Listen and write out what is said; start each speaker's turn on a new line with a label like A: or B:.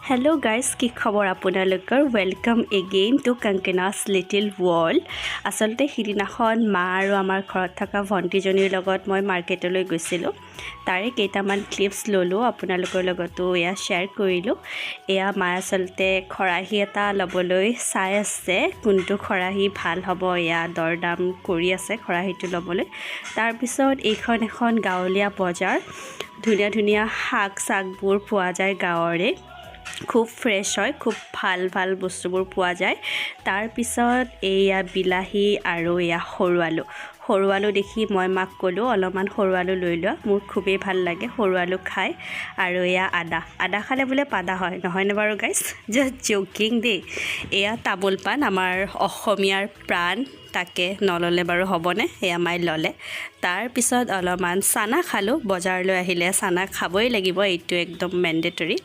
A: Hello' guys, কি খবৰ আপোনালোকৰ? Welcome again to Kangkana's Little World. আচলতে সিদিনাখন মা আৰু আমাৰ ঘৰত থকা ভণ্টিজনীৰ লগত মই মাৰ্কেটলৈ গৈছিলোঁ। তাৰে কেইটামান ক্লিপছ ল'লোঁ, আপোনালোকৰ লগতো এয়া শ্বেয়াৰ কৰিলোঁ। এয়া মায়ে আচলতে খৰাহী এটা ল'বলৈ চাই আছে, কোনটো খৰাহী ভাল হ'ব। এয়া দৰ দাম কৰি আছে খৰাহীটো ল'বলৈ। তাৰপিছত এইখন এখন গাঁৱলীয়া বজাৰ। ধুনীয়া ধুনীয়া শাক চাকবোৰ পোৱা যায় গাঁৱৰে। খুব ফ্ৰেছ হয়, খুব ভাল ভাল বস্তুবোৰ পোৱা যায়। তাৰপিছত এয়া বিলাহী আৰু এয়া সৰু আলু। সৰু আলু দেখি মই মাক ক'লোঁ, অলপমান সৰু আলু লৈ লোৱা, মোৰ খুবেই ভাল লাগে সৰু আলু খাই। আৰু এয়া আদা। আদা খালে বোলে পাদা হয়, নহয়নে বাৰু গাইজ? জাষ্ট জ'কিং দেই। এয়া তামোল পাণ, আমাৰ অসমীয়াৰ প্ৰাণ, তাকে নল'লে বাৰু হ'বনে? এয়া মায়ে ল'লে। তাৰপিছত অলপমান চানা খালোঁ। বজাৰলৈ আহিলে চানা খাবই লাগিব, এইটো একদম মেণ্ডেটৰী।